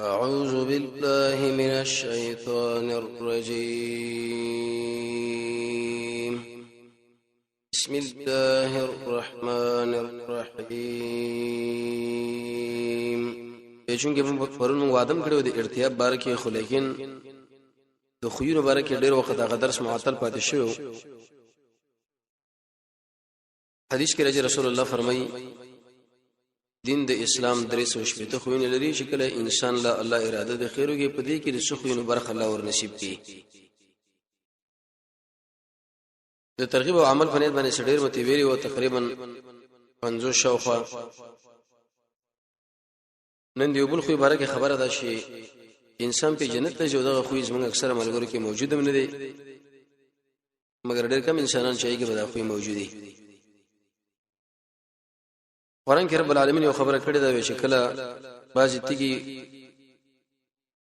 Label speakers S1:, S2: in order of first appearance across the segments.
S1: أعوذ بالله من الشيطان الرجيم. بسم الله الرحمن الرحيم. چونکه موږ پرون موږ وعده کړو د ارتیاب باره کې، خو لیکن د خویونو باره کې ډېر وخت هغه درس معطل پاتې شو. حدیث کې راځي، رسول الله فرمایي دین د اسلام 360 خوونه لري چې کله انسان له الله اراده د خیرو کې په دې کې د خوونو برخه الله ور نصیب کړي. د ترغیب او عمل په نیت باندې سړیر متی ویلی او تقریبا 50 شاوخوا. نن دیو بل خو باره کې خبره ده چې انسان په جنت ته جو دغه خو زمونږ اکثره ملګرو کې موجود هم نه دي، مګر ډېر کم انسانان چې هغه به دا خو موجود دي. قرآن کې رب العالمین یو خبره کړې ده چې کله بعضی تیږي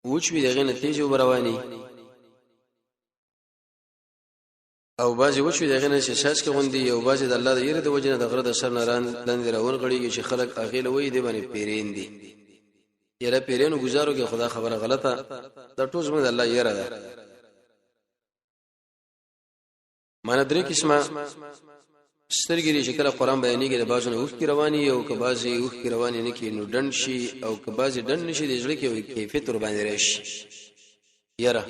S1: وچوي دغه نتیجه ورواني، او بعضی وچوي دغه نه چې ساس کې غوندي، او بعضی د الله د یری د وجنه د غره د سر نه ران لاندې راون غړيږي چې خلک اغه لوي دی باندې پیرین دي. یره پیرینو گزارو کې خدا خبره غلطه دا ټول زموږ د الله یره ده. معنی درې قسمه سترګې دي چې کله قرآن بیانېږي د بعضو نه اوښکې رواني، او که بعضې اوښکې روانې نه کړي نو ډنډ شي، او که بعضې ډنډ نه شي د زړه کې یو کیفیت ورباندې راشي. یره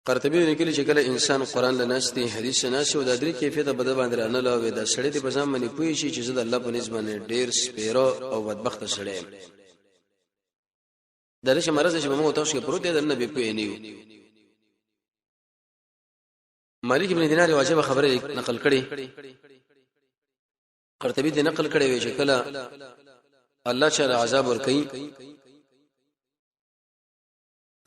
S1: قرطبي لیکلي چې کله انسان قرآن له ناستي حدیث ناستي او دا درې کیفیت به د باندې رانه لاوي، دا سړی دې په ځان باندې پوه شي چې زه د الله په نزد باندې ډېر سپېره او بدبخته سړی یم. دا داسې مرض چې په موږ تاسو کې پروت دی، د نه به پوه نه یو. مالک ابن دینار یو عجیب خبره نقل کړي، قرطبي دې نقل کړي وی چې کله الله تعالی عذاب ور کوي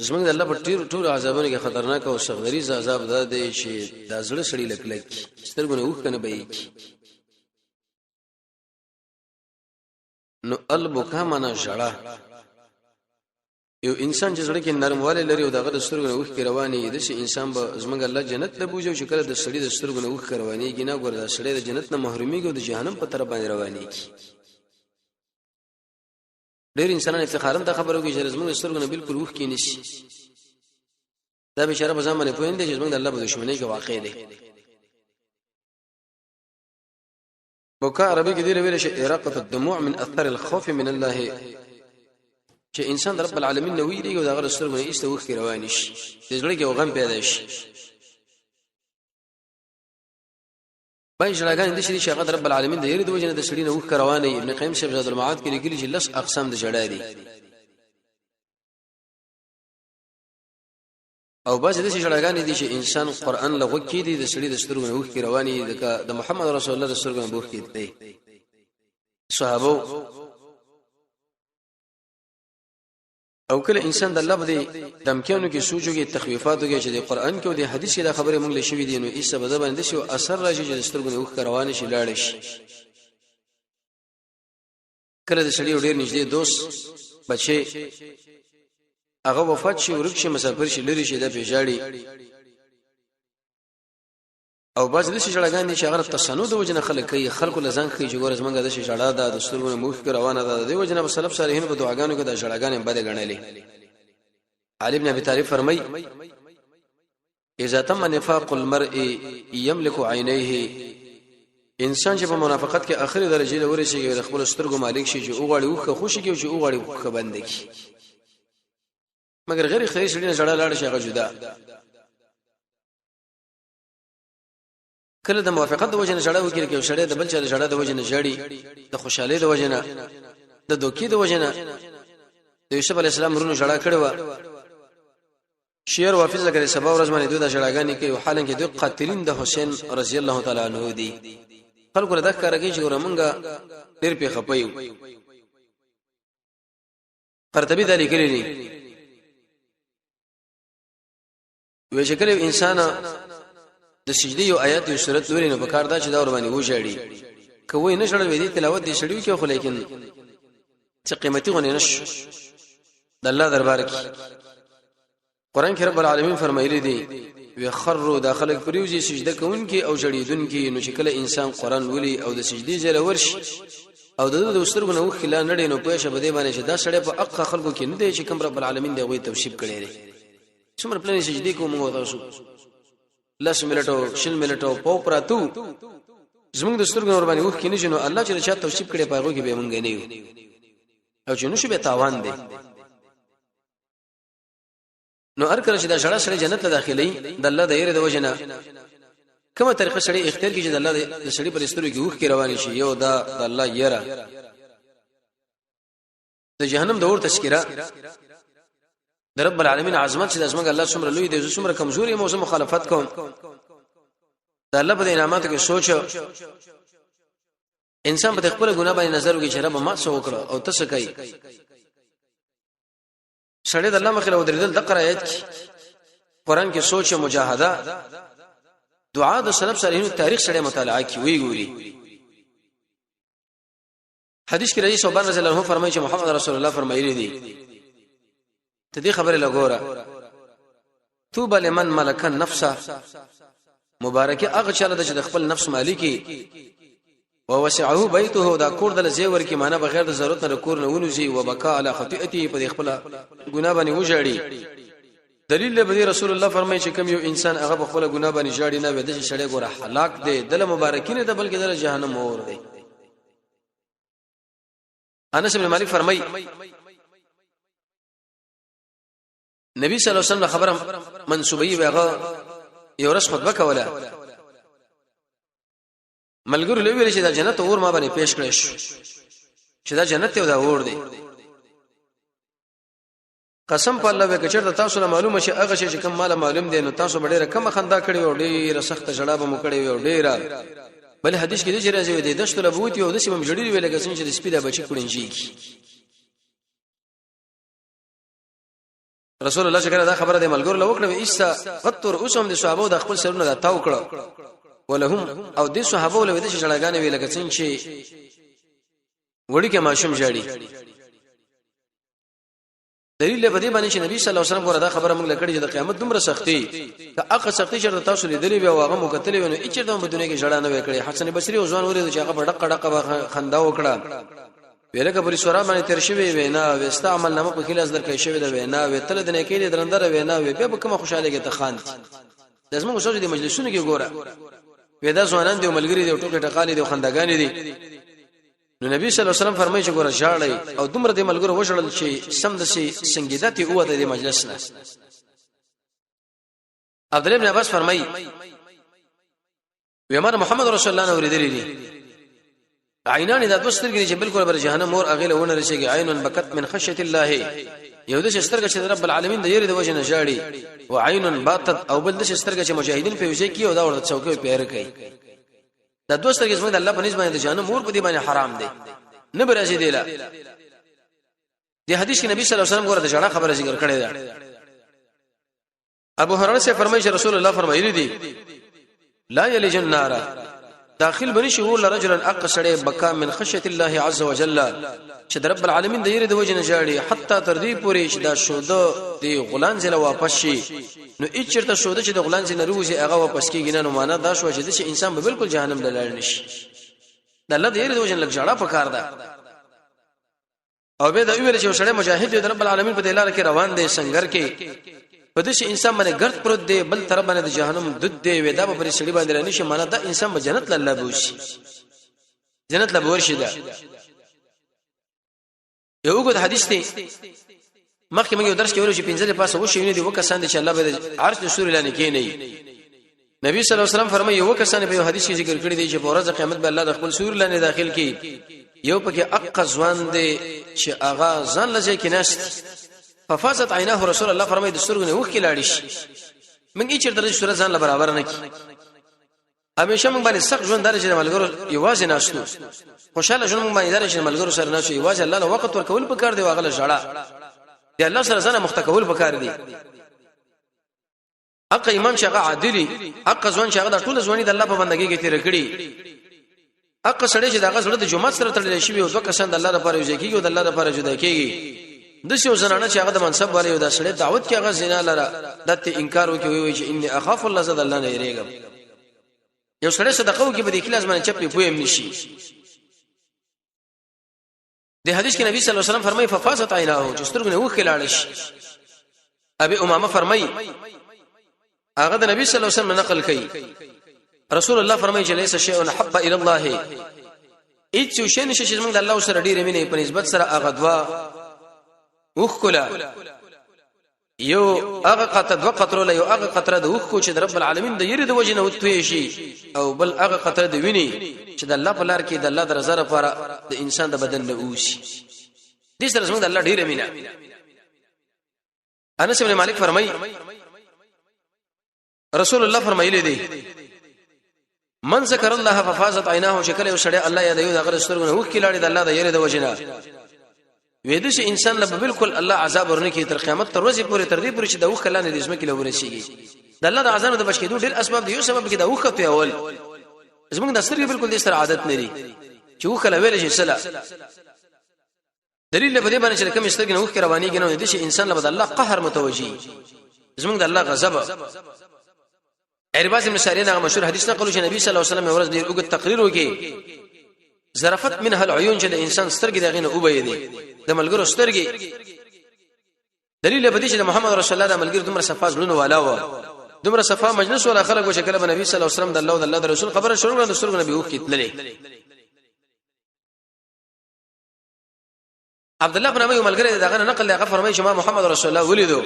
S1: زمونږ د الله په ټیر ټول عذابونو کې خطرناک او سختریز عذاب دا دی چې د زړه سړی لکلک سترګونه اوښ کنه بهیږي. نو البکا معنا ژړا. یو انسان چې زړه کې نرموالی لري او دغه د سترګو نه اوښکې روانې دي، چې انسان به زمونږ الله جنت ته بوځي، چې کله د سړي د سترګو نه اوښکې روانېږي نه ګوره دا سړی د جنت نه محرومېږي او د جهنم په طرف باندې روانېږي. ډېر انسانان افتخارا دا خبره کوي چې زمونږ د سترګو نه بالکل اوښکې نشي. دا بیچاره په ځان باندې پوه نه دی چې زمونږ د الله په دښمنۍ کې واقع دی. بکا عربي کې دی ویل شي اراقه الدموع من اثر الخوف من الله، چې انسان رب العالمین نو ویریږي او د هغه سترګو نه ایسته اوښکې روانې شي، د زړه کې غم پیدا شي. بای ژړاګانې د شي چې هغه رب العالمین د یری د وجنه د سړي نه اوښکې روانې. ابن قیم صاحب زاد المعاد کې لیکلي چې لس اقسام د ژړا دي، او بعضې داسې ژړاګانې دي چې انسان قرآن له غوږ کېدي د سړي د سترګو نه اوښکې روانې دي، لکه د محمد رسول الله د سترګو نه به اوښکې تلې. صحابو او کله انسان د الله په دې دمکیانو کې سوچو کې تخویفاتو کې چې د قرآن کې او د حدیث کې دا خبرې مونږ له شوې دي، نو ایسه به باندې شي او اثر راشي چې د سترګو نه اوښکې روانې شي لاړې شي. کله د سړي ډېر نږدې دوست بچي هغه وفات شي، ورک شي، مسافر شي، لري شي، د پیژاړي. او باز د ژړاګان دي چې هغه تصنع د وجنه خلک کوي، خلکو لزان کوي چې ګور زمونږ د ژړا ده، د سترګو نه موخ روانه ده. د وجنه په سلف صالحین په دعاګانو کې د ژړاګان بد غنلې. علي بن ابي طالب فرمای اذا تم نفاق المرء يملك عينيه، انسان چې په منافقت کې اخري درجه له ورسیږي د خپل سترګو مالک شي، چې اوغاړي وخه خوشي کې او چې اوغاړي وخه بند کی، مګر غیر خیر سړي نه ژړا لاړ شي هغه جدا. کله د موافقت د وجه نه ژړا وکړي، کې سړی د بل چا د ژړا د وجه نه ژړي، د خوشحالي د وجه نه، د دوکي د وجه نه. د یوسف علی السلام ورونو ژړا کړې و، شعر وافظ لکه سبا ورځ باندې دوی د ژړاګانې کوي، حالانکه دوی قاتلین د حسین رضی الله تعالی عنہ دي. خلکو له دغه کارګي چې ورمونږه ډیر په خپایو. قرطبي دا لیکلی دی وی چې کله انسان د سجدي یو آیات یو سورت لوري نو په کار دا چې دا ور باندې وژاړي، کوي نه شړل وی دي تلاوت دي شړیو کې، خو لیکن چې قیمتي غونې نش د الله دربار کې. قران کې رب العالمین فرمایلی دی وخروا د خلق پریوزي سجده کوونکي او جړیدونکي. نو چې کله انسان قران ولي او د سجدي ځای ورشي او د د سترګو نه وښکې لا نړۍ نو پوه شه په دې باندې چې دا سړی په اقا خلکو کې نه دی چې کوم رب العالمین دی غوي توصیف کړی دی. څومره پلنې سجدي کوم موږ تاسو لس منټو شل منټو پو پراتو، زمونږ د سترګو ور باندې وښکې نه شنو. الله چې چا توصیف کړي په هغه کې به مونږ نه یو، او چې نو شو به تاوان دی. نو هر کله چې دا ژړا سړی جنت ته داخلي د الله د یری د وجنه، کومه طریقه سړی اختیار کړي چې د الله د سړي پر سترګو کې وښکې روان شي، یو دا د الله یره، د جهنم د اور تذکرہ، د رب العالمین عظمت چې د زمونږ الله څومره لوی دی، زه څومره کمزوري یم او زه مخالفت کوم، د الله په انعاماتو کې سوچ، انسان په خپل ګناه باندې نظر وکړي چې رب ما څه وکړه او ته څه کوي. سړی د الله مخې له ودرېدل د قرایت کې قران کې سوچ، مجاهده، دعا، د سلف صالحینو تاریخ سړی مطالعه کی وی ګوري. حدیث کې راځي، صوبان رضی الله عنه فرمایي چې محمد رسول الله فرمایلی دي، ته دې خبره لګوره، توبه لمن ملک النفس، مبارکه هغه چاله چې د خپل نفس مالکی او وسعه بيته، دا کور د زیور کې معنی بغیر د ضرورت نه کور نه ونوزي، او بکا علی خطیئته، په خپل ګناه باندې وژاړي. دلیل له بدی رسول الله فرمایي چې کوم یو انسان هغه په خپل ګناه باندې ژاړي نه وي، د شړې ګوره هلاک دی، دله مبارکینه ده، بلکې دله جهنم اور دی. انس بن مالک فرمایي، نبی صلی الله علیه وسلم خبره منسوبي وغه یو ورځ خطبه کوله، ملګرو لوي ویل چې دا جنت اور ما باندې پیش کړی شو، چې دا جنت او دا اور دی. قسم په الله وکړه چې تاسو له معلومه شي هغه شی چې کوم مال معلوم دی، نو تاسو به ډیره کم خندا کړی او ډیره سخت ژړا به مو کړی او ډیره. بل حدیث کې دی چې راځي د دشت له بوتي او د سیمه جوړی ویل لکه څنګه چې د سپي د بچی کړنجیږي. رسول الله چې کله دا خبره د ملګرو له وکړه، ایسا غتر اوسم د صحابه د خپل سرونه دا تاو کړه ولهم، او د صحابه له دې ژړاګانې وی لکه څنګه چې وړي کې ماشوم ژاړي. دلیل په دې باندې چې نبی صلی الله علیه وسلم ګوره دا خبره موږ لکړي چې د قیامت دومره سختي که هغه سختي چې تاسو لیدلې وي او هغه مو کتلې وي، نو هیڅ په دنیا کې ژړا نه وکړي. حسن بصری او ځوان ورید چې هغه په ډقه ډقه خندا وکړه، ویلکه پولیس ورا باندې تیر شوی وینا وستا عمل نامه په خلاص درکې شوی دا وینا وی تل د نیکی دې درندر وینا وی به کومه خوشاله کې ته خان د زموږ سوچ دي مجلسونو کې ګوره وې دا ځوانان دی، ملګری دی، ټوکې ټقالې دی، خندګانې دي. نو نبی صلی الله علیه وسلم فرمایي چې ګوره ژاړی، او دومره د ملګرو وژړل چې سم د سي سنگیدته او د مجلس نه. عبد الله بن عباس فرمایي، ومر محمد رسول الله نو ورېدلې دي، عینان دا دوه سترګې چې بالکل بر جهنم مور اغه ونه رسیږي، عین بکت من خشیت الله، یو د سترګې چې رب العالمین د یری د وجه نه ژاړي، او عین باتت، او بل د سترګې چې مجاهدین په وجه کې او دا ورته څوکۍ پیر کوي. دا دوه سترګې زموږ د الله په نسبت باندې جهنم مور په دې باندې حرام دی، نه برازي دی. لا د حدیث کې نبی صلی الله علیه وسلم ګوره د ژړا خبره ذکر کړې ده. ابو هريره سے فرمایي چې رسول الله فرمایلی دي، لا یلج النار، داخل بنی شي ول رجلا اق سړی بکا من خشیت الله عز وجل، چې د رب العالمین د یری د وجه نه ژاړي، حتی تر دې پورې چې دا شوده دی غلان زله واپس شي. نو اچرته شوده چې د غلان زله روزي هغه واپس کیږي نه، نو معنا دا شو چې د انسان به بالکل جهنم ته لاړ نشي. د الله د یری د وجه نه ژړا پکار ده. او به دا ویل چې سړی مجاهد دی، رب العالمین په دې لار کې روان دی، سنگر کې په دې چې انسان باندې ګرد پروت دی، بل طرف باندې د جهنم دود دی، وې دا به پر سړي باندې رانه شي، معنا دا انسان به جنت لاله بوشي، جنت له ورشي. دا یو وګد حدیث دی، مخکې موږ یو درس کې ویلو چې پنځه پاسه وشي نه دی وکسان چې الله به عرش د سوري لاندې کې نه. نبی صلی الله علیه وسلم فرمایي، یو کسان په یو حدیث کې ذکر کړی دی چې په ورځ قیامت به الله د خپل سور لاندې داخل کی، یو پکې اق ځوان دی چې هغه ځان لږه کې نشت، ففازت عیناه، رسول الله فرمایي د سترګو نه وښکې لاړې شي. موږ یې چیرته د سورۃ ځان له برابر نه کی، همیشه موږ باندې سخت ژوند دار چې ملګرو یوازې ناشتو، خوشاله ژوند موږ باندې دار چې ملګرو سره ناشو. یوازې الله له وخت ورکول پکار دی، واغله ژړا دی الله سره ځان مخته کول پکار دی. حق امام چې هغه عادلی، حق ځوان چې هغه د ټول ځواني د الله په بندګۍ کې تیر کړی، حق سړی چې دغه زړه د جمعه سره تړلی شي، او دوه کسان د الله لپاره یو ځای کیږي او د الله لپاره جدا کیږي. د شو زنانه چې هغه د منصب والے یو د سړی دعوت کې هغه زنا لره دته انکار وکوي، وی چې انی اخاف الله، زد الله نه یریږم. یو سړی صدقه وکي، په دې کلاس باندې چپی پویم نشي. د حدیث کې نبی صلی الله علیه وسلم فرمایي ففازت عیناه، چې سترګې نه وښکې لاړ شي. ابي امامه فرمایي، هغه د نبی صلی الله علیه وسلم نقل کوي، رسول الله فرمایي چې ليس شيء حب الى الله، هیڅ یو شی نشي چې موږ د الله سره ډیره مینه په نسبت سره هغه دوا وښکله، یو هغه قطره، دوه قطره له یو هغه قطره د وښکو چې د رب العالمین د یری د وجې نه وتوي شي، او بل هغه قطره د ویني چې د الله په لار کې د الله د رضا لپاره د انسان د بدن نه اوسي. دې سره زموږ د الله ډیره مینه. انس بن مالک فرمایي، رسول الله فرمایلی دی، من ذکر الله ففازت عیناه، چې کله یو سړی الله یادوي، د غره سترګو نه وښکې لاړې د الله د یری د وجې نه، وې د شي انسان له بالکل الله عذاب ورنه کوي تر قیامت تر ورځې پورې، تر دې پورې چې د وښه لاندې د ځمکې له ورسیږي. د الله د عذاب د بچ کېدو ډېر اسباب دي، یو سبب کې د وښه ته اول زمونږ د سترګې بالکل د سره عادت نه لري چې وښه له ویل شي سلا. دلیل په دې باندې چې کوم سترګې نه وښه روانيږي، نو د شي انسان له الله قهر متوجي، زمونږ د الله غضب. عرباز بن ساريه هغه مشهور حدیث نقل چې نبی صلی الله علیه وسلم ورځ ډیر اوږد تقریر وکړي، ظرفت منها العيون، چې د انسان سترګې دغه نه وبې دي، د ملګرو سترګې. دلیل په دې چې د محمد رسول الله د ملګرو دومره صفا زړونه والا و، دومره صفا مجلس ولا خلک چې کله نبی صلی الله علیه وسلم د الله او د الله د رسول خبره شروع کړه، د سترګو نبی وکړي تللې. عبد الله بن ابي ملګری دغه نقل هغه فرمایي چې ما محمد رسول الله ولیدو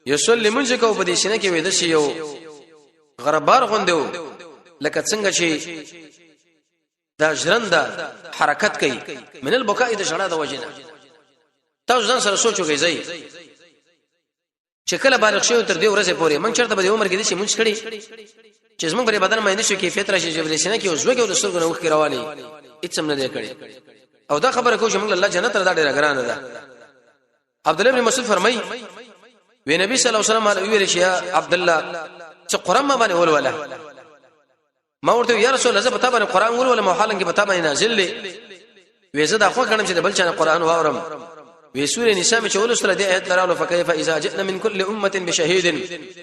S1: یصلی، منځ کو په دې سینه کې وې د شي یو غربار غوندو، لکه څنګه چې دا ژرنده حرکت کوي، من البکاء، د ژړا د وجنه. تاسو ځان سره سوچ وکړئ چې کله بالغ شو تر دې ورځې پورې مونږ چرته په دې عمر کې دې مونږ کړی چې زمونږ پر بدن باندې شو کیفیت راشي چې بلې سینه کې اوس وګو د سترګو نه وښکې رواني، هیڅ هم نه دی کړی. او دا خبره کوم چې مونږ الله جنت ته ډېره ګرانه ده. عبد الله بن مسعود فرمایي، وی نبی صلی الله علیه وسلم ویل چې عبد الله، چې قران ما باندې ولوله. ما ورته، یا رسول الله، زه په تا باندې قران ولولم او حالانکه په تا باندې نازل دی؟ وې زه دا خو کړم چې د بل چا قران واورم. وې سورې نساء مې چې ولوستله، دې آیت لرالو، فكيف اذا جئنا من كل امه بشهيد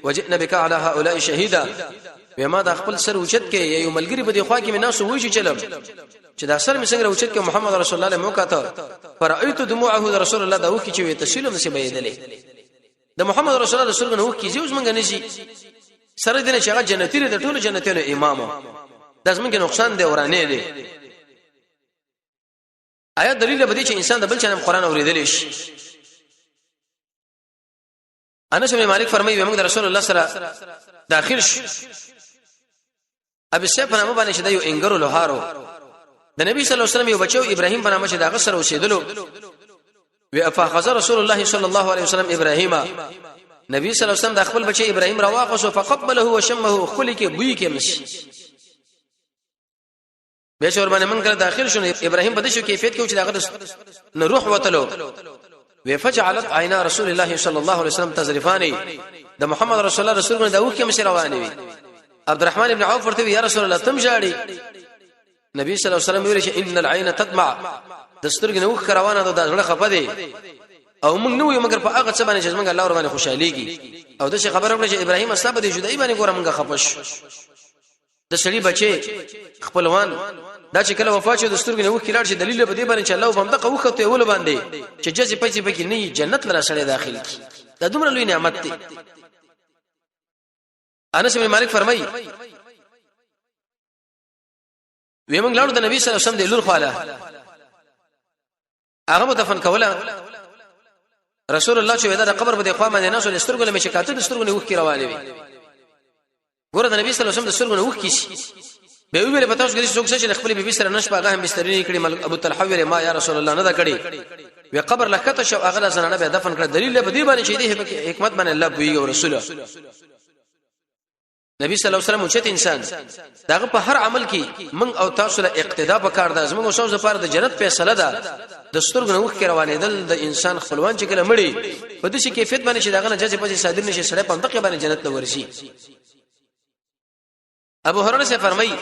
S1: وجئنا بك على هؤلاء شهيدا. وې ما دا خپل سر اوچت کې، یو ملګری په دې خوا کې مې ناسو وې چې چلم چې دا سر مې څنګه اوچت کې، محمد رسول الله له موقع ته فرأيت دموعه، رسول الله دا وکي چې وې تسلیم نسی بيدلې، د محمد رسول الله سرګ نه وکي چې اوس مونږ نشي سره دې چې هغه جنتی دی، د ټولو جنتیانو امام، دا زمونږ نقصان دی، ورانه دی. آیا دلیل به دې چې انسان د بل چا قرآن اوریدل شي؟ انس بن مالک فرمایي، موږ د رسول الله سره داخل شو. ابي سیف په نامه باندې چې د یو انګرو لوهارو، د نبی صلی الله علیه وسلم یو بچو ابراهیم په نامه چې داغه سره اوسېدلو. وی افاخذ رسول الله صلی الله علیه وسلم ابراهیم، نبی صلی الله علیه وسلم د خپل بچی ابراهیم راواخصو، فقبله وشمه، خپل کې بوی کې مش به شور باندې من کړه داخل شو. ابراهیم په دې شو کیفیت کې چې داغه نه روح وتلو. وی فجعلت عینا رسول الله صلی الله علیه وسلم تزرفانی، د محمد رسول الله رسول د وخت مې روانې وي. عبد الرحمن ابن عوف ورته، یا رسول الله، تم جاړي؟ نبی صلی الله علیه وسلم ویل چې ان العين تدمع، د سترګې نو روانه ده، د زړه خفه دی، او موږ نو یو مګر په هغه څه باندې چې موږ الله ور باندې خوشاليږي. او د څه خبره وکړه چې ابراهیم اسلام د جدای باندې ګوره موږ خفه شو. د سړي بچي خپلوان دا چې کله وفات شو، د سترګې نه وښکې لاړ شي، دلیل په دې باندې چې الله په همدغه وخت ته ول باندې چې جزې پیسې پکې نه، جنت لره سړی داخل کی، دا دومره لوی نعمت دی. انس بن مالک فرمایي، وی موږ لاړو د نبی صلی الله علیه وسلم د لور خواله، هغه مدفن کوله. رسول الله چې دا قبر په دې خوا باندې نه شو، سترګو له مې چې کاته، د سترګو نه وښکې روانې وي. ګوره، د نبی صلی الله علیه وسلم د سترګو نه وښکې شي. به ویل په تاسو کې څوک چې خپل بیبي سره نشپه هغه هم بسترې نه کړي؟ ملک ابو طلحه ویل، ما یا رسول الله نه دا کړي. وی قبر لکته شو، هغه زنانه به دفن کړ. دلیل په دې باندې چې دې حکمت باندې الله پویږي او رسول. نبی صلی الله علیه وسلم اوچت انسان، داغه په هر عمل کې من او تاسو له اقتدا پکار ده. زموږ اوسو لپاره د جنت فیصله ده. د سترګو نوخ کې روانېدل، د انسان خپلوان چې کله مړي په دې کیفیت باندې چې داغه نه جزې پسې صادر نشي، سړی په دقه باندې جنت ته ورشي. ابو هريره سے فرمایي،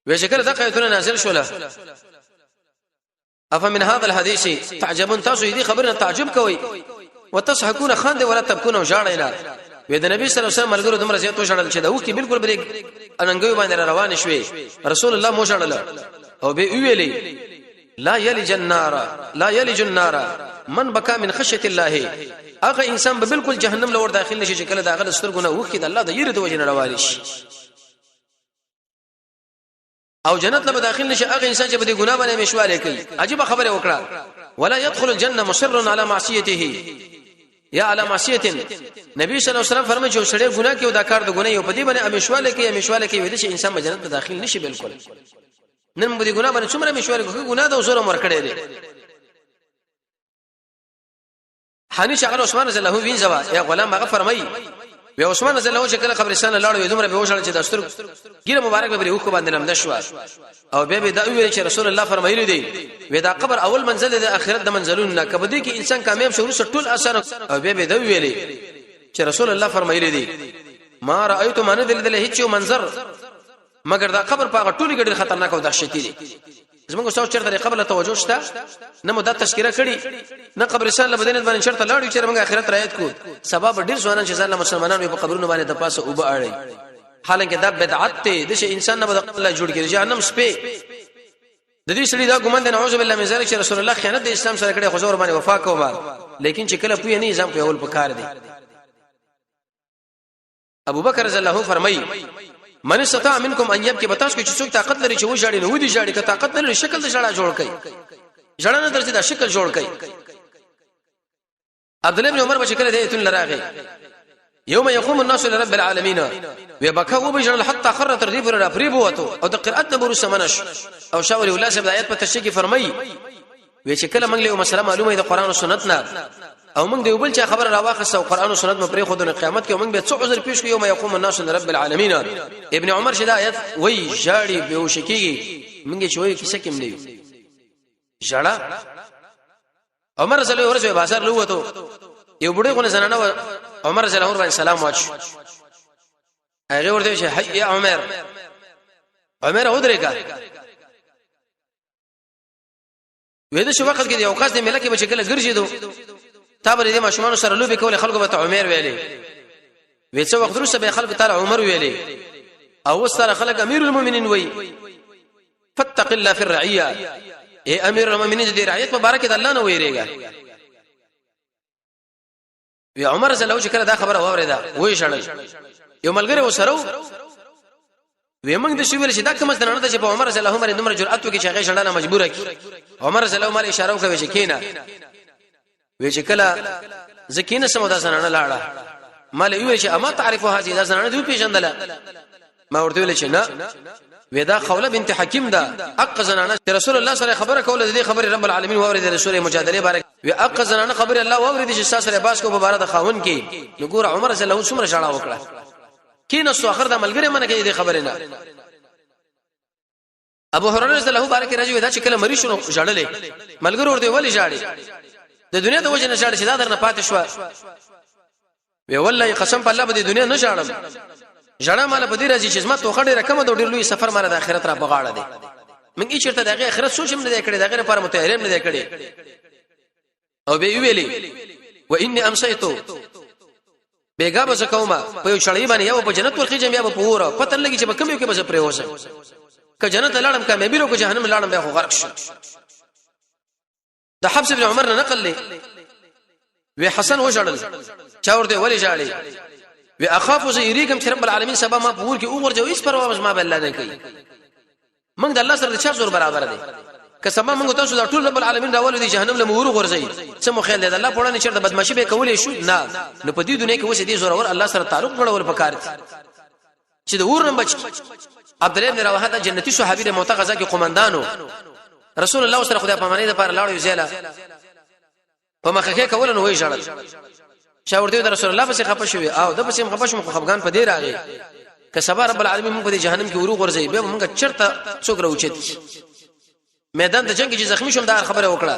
S1: وې چې کله دغه آیتونه نازل شول، افمن هذا الحديث تعجبون، تاسو دې خبره نه تعجب کوئ، وتصحكون، خاند، ولا تبكون، وجاړئ نه. وې د نبی صلی الله علیه وسلم ملګرو دومره زیات وشړل چې دا وکي بالکل بریک اننګوي باندې روان شوي. رسول الله مو شړل او به ویلې لا یلج النار لا یلج النار من بکا من خشیت الله، هغه انسان به بالکل جهنم لور داخل نشي چې کله داغه سترګو نه وخی د الله د یری د وجه نه روان شي، او جنت له داخل نشي هغه انسان چې په دې ګناه باندې مشواله کوي. عجیب خبره وکړه، ولا يدخل الجنه مصر على معصيته یا على معصیت. نبی صلی الله علیه وسلم فرمایي چې سړی ګناه کوي او دا کار د ګناه یو په دې باندې امیشواله کوي، امیشواله کوي د چې انسان به جنت ته داخل نشي بالکل. نن په دې ګناه باندې څومره مشوره کوي، ګناه د زور مور کړی دی. حنیش هغه عثمان رضی الله وینځه یا غلام، هغه فرمایي وی عثمان رضی الله چې کله قبرستان لاړ وي دومره به وشړ چې د ستر ګیره مبارک به وخ باندې لمده شو، او به به دا ویل چې رسول الله فرمایلی دی وی دا قبر اول منزل دی اخرت د منزلونو نه، کبه دې کې انسان کامیاب شو ورسره ټول اسانه. او به به دا ویل چې رسول الله فرمایلی دی ما رايت ما نزل دل هیڅ منظر مګر دا قبر په هغه ټولو کې ډېر خطرناک او دهشتي دی. زموږ استاد چیرته د قبر له توجه شته نه مو دا تذکرہ کړي نه قبرستان له بدنه باندې چیرته لاړو چې موږ آخرت رایت کو. سبب ډېر ځوانان چې ځان له مسلمانانو په قبرونو باندې د پاسه اوبه اړي، حالانکه دا بدعت دی، د شي انسان نه به الله جوړ کړي جهنم سپي. د دې سړي دا ګمان دی نعوذ بالله من ذلک چې رسول الله خیانت د اسلام سره کړي، خو زور باندې وفا کوم، لیکن چې کله پوی نه ځم په اول پکار دی. ابو بکر رضی الله فرمایي من استطاع منکم ان يبكي، بتاسو کې چې څوک طاقت لري چې وژاړي نو ودی ژاړي، که طاقت نه لري شکل د ژړا جوړ کړي، ژړا نه درځي دا شکل جوړ کړي. عبد الله بن عمر به شکل دی تل راغی یوم یقوم الناس لرب العالمین وبکا وبجل حتى خر تر دې پر را پری بوته او د قرات نه بروسه منش. او شاول الله صاحب د آیت په تشریح کې فرمایي وی چې کله موږ له مسله معلومه د قران او سنت نه او موږ دی بل چا خبره راواخسته او قران او سنت مو پرې خو د قیامت کې موږ به څه عذر پیش کړو؟ یوم یقوم الناس لرب العالمین. ابن عمر چې دا آیت وای ژاړي به وشکیږي، موږ چې وای کیسه کې ملي ژړا. عمر رضی الله ورځ بازار لوته یو بډې غو زنانه عمر رضی الله باندې سلام واچ، هغه ورته چې حي عمر، عمر ودرېګا. وې د شو وخت کې یو کس د ملک به شکل ګرځیدو تا به دې ماشومان سره لوبي کولې، خلکو به ته عمر ویلې. وې څو وخت وروسته به خلکو تعالی عمر ویلې او اوس سره خلک امیر المؤمنین وای. فتق الله فی الرعیه، اے امیر المؤمنین دې رعیت مبارک د الله نه ویریږي. وی عمر رضی الله چې کله دا خبره واورېده وې شړل، یو ملګری وسره وی موږ د شویل چې دا کوم ځنه نه چې په عمر رضی الله عمر دومره جرأت وکړي چې هغه شړنه مجبوره کی. عمر رضی الله عمر اشاره وکړه چې کینا، وی چې کله زکینه سمو دا زنانه لاړه مال وی چې اما تعرف هذه، دا زنانه دی پیژندله؟ ما ورته ویل چې نه. ودا خوله بنت حکیم دا اق زنانه چې رسول الله سره خبره کوله، د خبره رب العالمین واورید د سوره مجادله بارک. وی اق زنانه خبره الله واورید چې سره باس کو په بار د خاون کې. نو ګور عمر رضی الله څومره ژړا وکړه کینه سو اخر د ملګری منه کې د خبره نه. ابو هريره رضی الله بارک راځي دا چې کله مری شنو ژړلې، ملګری ورته ولې ژاړي؟ د دنیا د وجه نه ژاړي چې دا درنه پاتې شو. وی والله قسم په الله به د دنیا نه ژاړم، ژړا مال په دې راځي چې زما توخه ډیره کمه ده، ډیر لوی سفر مال د آخرت را بغاړه دی. موږ یې چیرته د آخرت سوچ هم نه دی کړی، د غیر لپاره متحرم نه دی کړی. او به ویلي و اني امسيت، بیګا به کومه په یو چړې باندې یو په جنت ورخی جم یا په پوره پته لګی چې په کوم یو کې به پرې وسه، که جنت لاړم کامیابی رو، که جهنم لاړم بیا خو غرق شو. د حفص بن عمر نه نقل لې وی حسن وژړل، چا ورته ولې ژاړي؟ وی اخاف زه یریګم چې رب العالمین سبا ما پور کې وګورځي هیڅ پروا ما به الله نه کوي. موږ د الله سره د چا زور برابر دی؟ که سبا موږ تاسو د ټول رب العالمین راولو دي جهنم له مور غورځي، څه مو خیال دی د الله په وړاندې چیرته بدمعشي به کولای شو؟ نه. نو په دې دنیا کې اوس دې زور ور الله سره تعلق جوړول پکار دي چې د اور نه بچ. عبد الله بن رواحه د جنتی صحابي د موته غزا کې قومندانو، رسول الله سره خدای پاماني د پاره لاړو زیاله په مخه کې کول نو وی ژړل. چا ورته د رسول الله پسې خپه شوی او د پسې خپه شوم، خو خفګان په دې راغی که سبا رب العالمین موږ په جهنم کې ورو غورځي بیا موږ چرته څوک راوچت. میدان د جنگ کې زخمی شوم دا خبره وکړه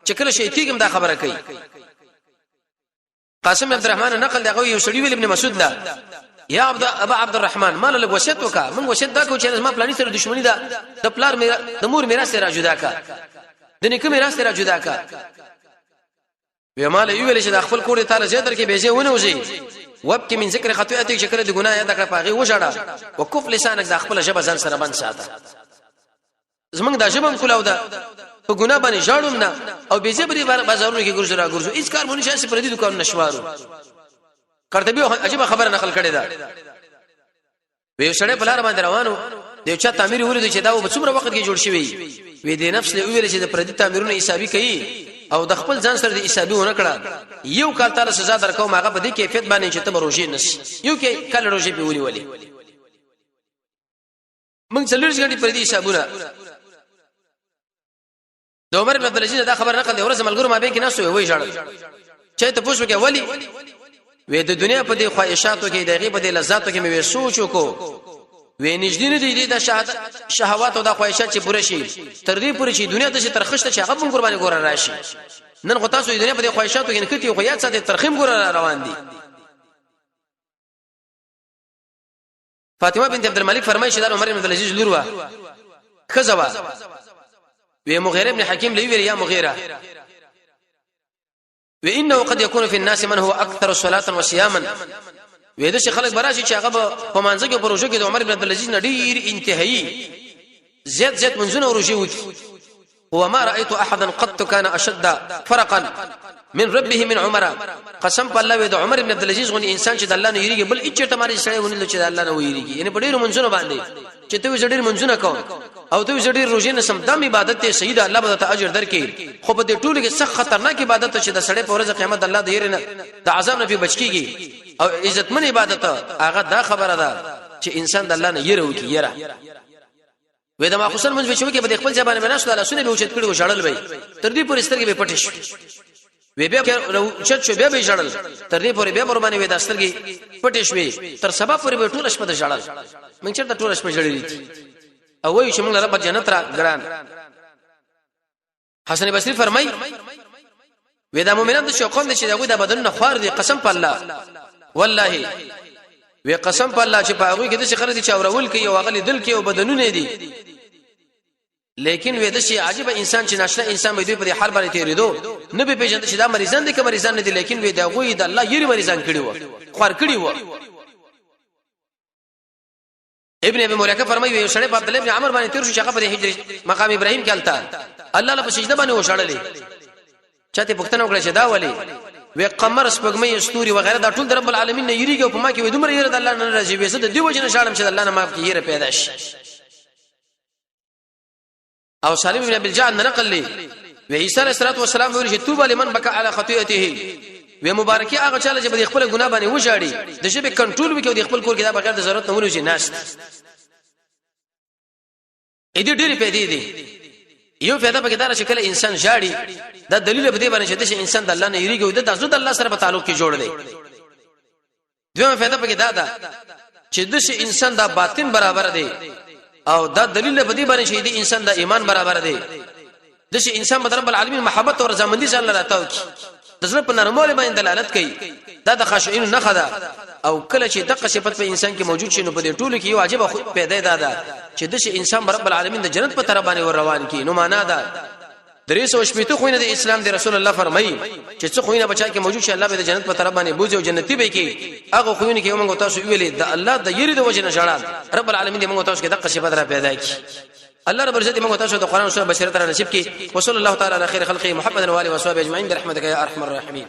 S1: چې کله شي کېږم دا خبره کوي. قاسم عبد الرحمن نقل دغه یو سړي ویل ابن مسعود لا یا عبد ابا عبد الرحمن مال له وصیت وکا، من وصیت دا کو چې ما پلاني سره دښمنی ده، د پلار میرا د مور میراث سره جدا کا، د نیکه میراث سره جدا کا. وی مال یو ویل چې د خپل کور تعالی زیات درکې به زه ونه وځي. وبک من ذکر خطیئتک، چې کله د ګناه یاد کړه پاغي وژړه. وکف لسانک، د خپل ژبه ځان سره بند ساته. زمونږ د ژبه هم کولاو ده، په ګناه باندې ژاړو نه او بې زبري بازارونو کې ګرځو را ګرځو، هیڅ کار مونږ نشي، پردي دکان نشوارو. قرطبي عجیب خبره نقل کړې ده. وی سړی په لار باندې روانو، د یو چا تعمیر ولید چې دا په څومره وخت کې جوړ شوی. وی د نفس له ویل چې د پردي تعمیرونه حسابي کوي او د خپل ځان سره د حسابي ونه کړه، یو کال تعالی سزا درکوم، هغه په دې کیفیت باندې چې ته روزي نس یو کې کال روزي په ونی ولي. موږ څلور غنټې پردي حسابونه. د عمر بن عبد العزيز دا خبر نقل دی، ورځ ملګرو ما به کې ناسو وی ژړل چې ته پوښتنه کې ولی. وې د دنیا په دې خواهشاتو کې، د غیب په دې لذاتو کې مې سوچ وکړو، وې نږدې نه دي د شهوات او د خواهشات چې پوره شي، تر دې پوره شي دنیا ته چې ترخشته چې هغه هم قرباني ګور راشي. نن خو تاسو د دنیا په دې خواهشاتو کې نکتی، خو یاد ساتي ترخیم ګور روان دي. فاطمه بنت عبد الملک فرمایي چې دا عمر بن عبد العزيز لور وا خزه وا. وی مغیره ابن حکیم لوی ویل، یا مغیره، وانه قد يكون في الناس من هو اكثر صلاه وصياما. وې د خلک براشي چې هغه په مانځ کې پروژه کې د عمر بن عبد العزيز نه ډیر انتهایی زیات زیات منځونه ورجی وکي. هو ما رايت احدا قط كان اشد فرقا من ربه من عمر. قسم په الله، د عمر ابن عبد العزيز غوني انسان چې د الله نه یریږي، بل هیڅ چرته ماري سره ونی چې د الله نه ویریږي، یعنی په ډیرو منځونو باندې چې ته ډیر منځونه کوم او ته ډیر روزې نه سم، دم عبادت ته شهید الله به ته اجر درکې. خو په دې ټولو کې سخت خطرناک عبادت چې د سړی په ورځ قیامت الله د یری نه د عذاب نه بچ کیږي او عزتمن عبادت، هغه دا خبره ده چې انسان د الله نه یره وکي یره. وې د ماخوسن منځ به چې په خپل ځبانه بناس له لاسونه به اوچت کړي او ژړل وي، تر دې پورې سترګې به پټې شي. وې بیا اوچت شو، بیا به ژړل، تر دې پورې بیا ور باندې وې د سترګې پټې شوې، تر سبا پورې به ټول شپه د ژړل. موږ چېرته ټول شپه ژړلې دي او وایو چې موږ رب جنت را ګران. حسن بصری فرمای، وې دا مؤمنان د شوقون دي چې دغه د بدن نه خوار دي، قسم په الله، والله وی قسم په الله چې په هغه کې د شي خلک چې اورول کوي او غلي دل کې او بدنونه دي، لیکن وې د شي عجیب انسان چې ناشنا انسان به دوی په حال باندې تیریدو نه به پیژند چې دا مریضان دي که مریضان نه دي، لیکن وې دغه د الله یری مریضان کړي وو، خوار کړي وو. ابن ابي مليکه فرمایي، یو سړی په عبد الله ابن عمر باندې تیر شو چې هغه په هجر مقام ابراهیم کې الته الله له سجده باندې وشړلې. چاته پوښتنه وکړه چې دا ولی؟ وی قمر، سپګمې، ستوري وغیرہ دا ټول د رب العالمین نه یریږي او په ما کې وې دومره یره د الله نه راځي، وې زه د دې وجه نه شړم چې د الله نه معاف کې یره پیدا شي. او سالم بن ابي الجعد نقل لي، وی عیسی علیه السلام ویل چې توبه لمن بکا علی خطیئته. وی مبارکي هغه چاله چې په خپل ګناه باندې وژاړي، د ژبې کنټرول وکړي او د خپل کور کې دا بغیر د ضرورت نه ونیږي ناست. اې دې ډېری پیدا دي. یو پیدا پکې دار چې کله انسان ژاړي، دا دلیل په دې باندې چې انسان د الله نه یریږي او د الله سره په تعلق کې جوړ دی. دویمه فائدہ پکې دا ده چې د شي انسان دا باطن برابر دی او دا دلیل په دې باندې چې د انسان د ایمان برابر دی. د شي انسان په رب العالمین محبت او رضامندي ځان لره تاو کی، د زړه په نرموالي باندې دلالت کوي. دا د خاشعين نه خدا او کله چې دغه صفت په انسان کې موجود شي، نو په دې ټولو کې یو عجیب پیدا ده دا چې د شي انسان رب العالمین د جنت په طرف باندې ور روان کی. نو معنا ده 360 خوینه د اسلام دی. رسول الله فرمایي چې څه خوینه بچا کې موجود شي، الله به د جنت په طرف باندې بوزي او جنتی به کی. هغه خوینه کې موږ تاسو ویلې د الله د یری د وجه نه ژړا. رب العالمین دې موږ تاسو کې دغه صفات را پیدا کړي. الله رب العزت موږ تاسو د قران او سنت بشریت را نصیب کړي. وصلی الله تعالی علی خیر خلقه محمد و علیه و صحبه اجمعین برحمتک یا ارحم الراحمین.